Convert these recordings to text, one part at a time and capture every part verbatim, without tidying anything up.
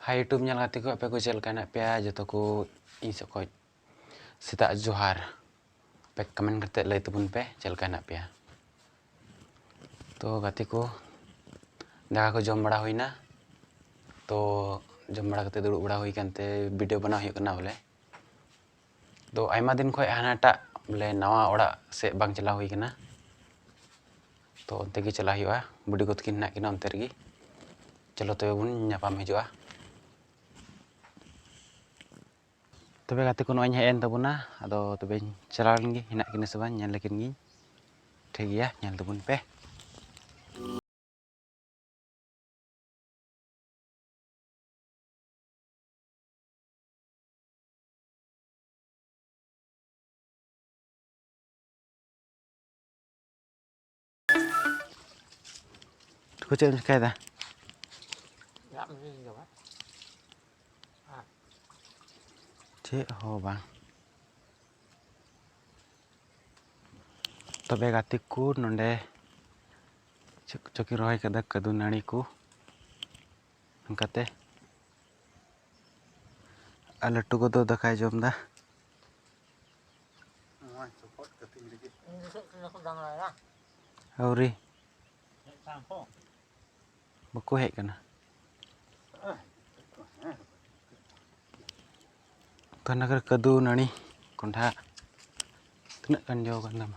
ᱦᱟᱭ YouTube ᱧᱮᱞ ᱜᱟᱛᱮ ᱠᱚ, ᱟᱯᱮ ᱠᱚ ᱪᱮᱫ ᱞᱮᱠᱟ ᱦᱮᱱᱟᱜ ᱯᱮᱭᱟ? ᱡᱚᱛᱚ ᱠᱚ ᱤᱧ ᱥᱮᱫ ᱠᱷᱚᱱ ᱥᱮᱛᱟᱜ ᱡᱚᱦᱟᱨ᱾ ᱟᱯᱮ comment ᱠᱟᱛᱮ ᱞᱟᱹᱭ ᱛᱟᱵᱚᱱ ᱯᱮ ᱪᱮᱫ ᱞᱮᱠᱟ ᱦᱮᱱᱟᱜ ᱯᱮᱭᱟ᱾ ᱛᱚ ᱜᱟᱛᱮ ᱠᱚ, ᱫᱟᱠᱟ ᱠᱚ ᱡᱚᱢ ᱵᱟᱲᱟ ᱦᱩᱭᱱᱟ᱾ ᱛᱚ ᱡᱚᱢ ᱵᱟᱲᱟ ᱠᱟᱛᱮ ᱫᱩᱲᱩᱵ ᱵᱟᱲᱟ ᱦᱩᱭ ᱠᱟᱱᱛᱮ video ᱵᱮᱱᱟᱣ ᱦᱩᱭᱩᱜ ᱠᱟᱱᱟ ᱵᱚᱞᱮ᱾ ᱛᱚ ᱟᱭᱢᱟ ᱫᱤᱱ ᱠᱷᱚᱱ ᱦᱟᱱᱟᱴᱟᱜ ᱵᱚᱞᱮ ᱱᱟᱣᱟ ᱚᱲᱟᱜ ᱥᱮᱫ ᱵᱟᱝ ᱪᱟᱞᱟᱣ ᱦᱩᱭ ᱠᱟᱱᱟ᱾ ᱛᱚ ᱚᱱᱛᱮ ᱜᱮ ᱪᱟᱞᱟᱜ ᱦᱩᱭᱩᱜᱼᱟ, ᱵᱩᱰᱤ ᱜᱚ ᱛᱟᱹᱠᱤᱱ ᱦᱮᱱᱟᱜ ᱠᱤᱱᱟ ᱚᱱᱛᱮ ᱨᱮᱜᱮ᱾ ᱪᱚᱞᱚ ᱛᱚᱵᱮ ᱵᱚᱱ ᱧᱟᱯᱟᱢ ᱦᱤᱡᱩᱜᱼᱟ᱾ ᱛᱚᱵᱮ ᱜᱟᱛᱮ ᱠᱚ, ᱱᱚᱜᱼᱚᱭ ᱤᱧ ᱦᱮᱡ ᱮᱱ ᱛᱟᱵᱚᱱᱟ᱾ ᱟᱫᱚ ᱛᱚᱵᱮᱧ ᱪᱟᱞᱟᱣ ᱞᱮᱱ ᱜᱮ, ᱦᱮᱱᱟᱜ ᱠᱤᱱᱟ ᱥᱮ ᱵᱟᱝ ᱧᱮᱞ ᱞᱮᱠᱤᱱ ᱜᱤᱧ᱾ ᱴᱷᱤᱠ ᱜᱮᱭᱟ, ᱧᱮᱞ ᱛᱟᱵᱚᱱ ᱯᱮ᱾ ᱴᱩᱠᱩ ᱪᱮᱫ ᱮᱢ ᱪᱤᱠᱟᱹᱭᱮᱫᱟ? ᱪᱮᱫ ᱦᱚᱸ ᱵᱟᱝ᱾ ᱛᱚᱵᱮ ᱜᱟᱛᱮ ᱠᱚ, ᱱᱚᱰᱮ ᱪᱮᱫ ᱠᱚᱪᱚ ᱠᱤᱱ ᱨᱚᱦᱚᱭ ᱠᱟᱫᱟ, ᱠᱟᱹᱫᱩ ᱱᱟᱹᱲᱤ ᱠᱚ᱾ ᱚᱱᱠᱟᱛᱮ ᱟᱨ ᱞᱟᱹᱴᱩ ᱜᱚ ᱫᱚ ᱫᱟᱠᱟᱭ ᱡᱚᱢ ᱫᱟ᱾ ᱟᱹᱣᱨᱤ᱾ ᱵᱟᱠᱚ ᱦᱮᱡ ᱠᱟᱱᱟ᱾ ᱛᱚ ᱚᱱᱟ ᱠᱚᱨᱮ ᱠᱟᱹᱫᱩ ᱱᱟᱹᱲᱤ, ᱠᱚᱸᱰᱷᱟ ᱛᱤᱱᱟᱹᱜ ᱜᱟᱱ ᱡᱚ ᱠᱟᱱ ᱛᱟᱢᱟ᱾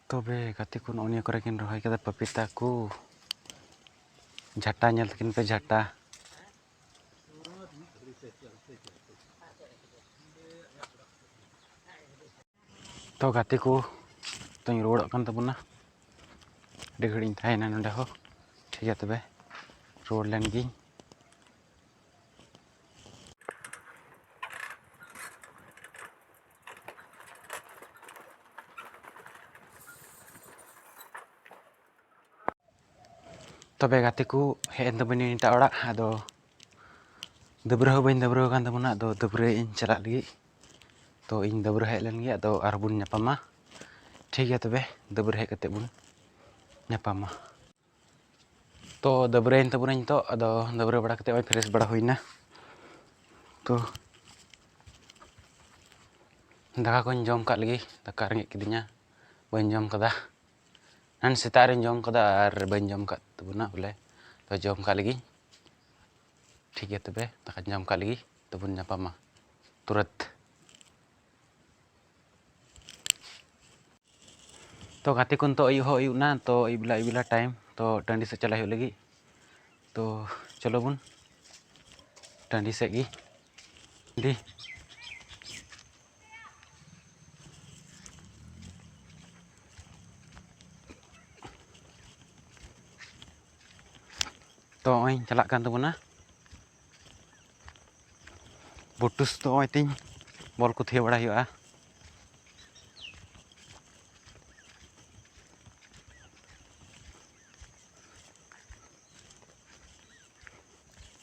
ᱛᱚᱵᱮ ᱜᱟᱛᱮ ᱠᱚ, ᱱᱚᱜᱼᱚ ᱱᱤᱭᱟᱹ ᱠᱚᱨᱮ ᱠᱤᱱ ᱨᱚᱦᱚᱭ ᱠᱟᱫᱟ ᱯᱟᱯᱤᱛᱟ ᱠᱚ᱾ ᱡᱷᱟᱴᱟ ᱧᱮᱞ ᱛᱟᱹᱠᱤᱱ ᱯᱮ, ᱡᱷᱟᱴᱟ᱾ ᱛᱚ ᱜᱟᱛᱮ ᱠᱚ, ᱛᱚᱧ ᱨᱩᱣᱟᱹᱲᱚᱜ ᱠᱟᱱ ᱛᱟᱵᱚᱱᱟ᱾ ᱟᱹᱰᱤ ᱜᱷᱟᱹᱲᱤᱡ ᱤᱧ ᱛᱟᱦᱮᱸᱭᱮᱱᱟ ᱱᱚᱸᱰᱮ ᱦᱚᱸ᱾ ᱴᱷᱤᱠ ᱜᱮᱭᱟ, ᱛᱚᱵᱮ ᱨᱩᱣᱟᱹᱲ ᱞᱮᱱ ᱜᱤᱧ᱾ ᱛᱚᱵᱮ ᱜᱟᱛᱮ ᱠᱚ, ᱦᱮᱡ ᱮᱱ ᱛᱟᱵᱚᱱᱟᱹᱧ ᱮᱴᱟᱜ ᱚᱲᱟᱜ᱾ ᱟᱫᱚ ᱰᱟᱹᱵᱽᱨᱟᱹ ᱦᱚᱸ ᱵᱟᱹᱧ ᱰᱟᱹᱵᱽᱨᱟᱹ ᱟᱠᱟᱱ ᱛᱟᱵᱚᱱᱟ᱾ ᱟᱫᱚ ᱰᱟᱹᱵᱽᱨᱟᱹ ᱤᱧ ᱪᱟᱞᱟᱜ ᱞᱟᱹᱜᱤᱫ᱾ ᱛᱚ ᱤᱧ ᱰᱟᱹᱵᱽᱨᱟᱹ ᱦᱮᱡ ᱞᱮᱱ ᱜᱮ, ᱟᱫᱚ ᱟᱨᱦᱚᱸ ᱵᱚᱱ ᱧᱟᱯᱟᱢᱟ᱾ ᱴᱷᱤᱠ ᱜᱮᱭᱟ, ᱛᱚᱵᱮ ᱰᱟᱹᱵᱽᱨᱟᱹ ᱦᱮᱡ ᱠᱟᱛᱮ ᱵᱚᱱ ᱧᱟᱯᱟᱢᱟ᱾ ᱛᱚ ᱰᱟᱹᱵᱽᱨᱟᱹᱭᱮᱱ ᱛᱟᱵᱚᱱᱟᱹᱧ ᱱᱤᱛᱚᱜ, ᱟᱫᱚ ᱰᱟᱹᱵᱽᱨᱟᱹ ᱵᱟᱲᱟ ᱠᱟᱛᱮ ᱱᱚᱜᱼᱚᱭ ᱯᱷᱨᱮᱥ ᱵᱟᱲᱟ ᱦᱩᱭᱱᱟ᱾ ᱛᱚ ᱫᱟᱠᱟ ᱠᱚᱧ ᱡᱚᱢ ᱠᱟᱜ ᱞᱮᱜᱮ, ᱫᱟᱠᱟ ᱨᱮᱸᱜᱮᱡ ᱠᱤᱫᱤᱧᱟ, ᱵᱟᱹᱧ ᱡᱚᱢ ᱠᱟᱫᱟ᱾ ᱮᱱᱟᱱ ᱥᱮᱛᱟᱜ ᱨᱮᱧ ᱡᱚᱢ ᱠᱟᱫᱟ ᱟᱨ ᱵᱟᱹᱧ ᱡᱚᱢ ᱠᱟᱫ ᱛᱟᱵᱚᱱᱟ ᱵᱚᱞᱮ᱾ ᱛᱚ ᱡᱚᱢ ᱠᱟᱜ ᱞᱮᱜᱤᱧ᱾ ᱴᱷᱤᱠ ᱜᱮᱭᱟ, ᱛᱚᱵᱮ ᱫᱟᱠᱟᱧ ᱡᱚᱢ ᱠᱟᱜ ᱞᱮᱜᱮ, ᱛᱚᱵᱚᱱ ᱧᱟᱯᱟᱢᱟ ᱛᱩᱨᱟᱹᱛ᱾ ᱛᱚ ᱜᱟᱛᱮ ᱠᱚ, ᱱᱤᱛᱚᱜ ᱟᱹᱭᱩᱵ ᱦᱚᱸ ᱟᱹᱭᱩᱵ ᱱᱟ, ᱛᱚ ᱟᱹᱭᱩᱵ ᱵᱮᱞᱟ, ᱟᱹᱭᱩᱵ ᱵᱮᱞᱟ ᱴᱟᱭᱤᱢ, ᱛᱚ ᱴᱟᱺᱰᱤ ᱥᱮᱫ ᱪᱟᱞᱟᱜ ᱦᱩᱭᱩᱜ ᱞᱟᱹᱜᱤᱫ᱾ ᱛᱚ ᱪᱚᱞᱚ ᱵᱚᱱ ᱴᱟᱺᱰᱤ ᱥᱮᱫ ᱜᱮ᱾ ᱴᱟᱺᱰᱤ᱾ ᱛᱚ ᱱᱚᱜᱼᱚᱭ ᱪᱟᱞᱟᱜ ᱠᱟᱱ ᱛᱟᱵᱚᱱᱟ ᱵᱚᱴᱩᱥ᱾ ᱛᱚ ᱱᱚᱜᱼᱚᱭ ᱛᱤᱧ ᱵᱚᱞ ᱠᱚ ᱛᱷᱤᱭᱟᱹ ᱵᱟᱲᱟᱭ ᱦᱩᱭᱩᱜᱼᱟ᱾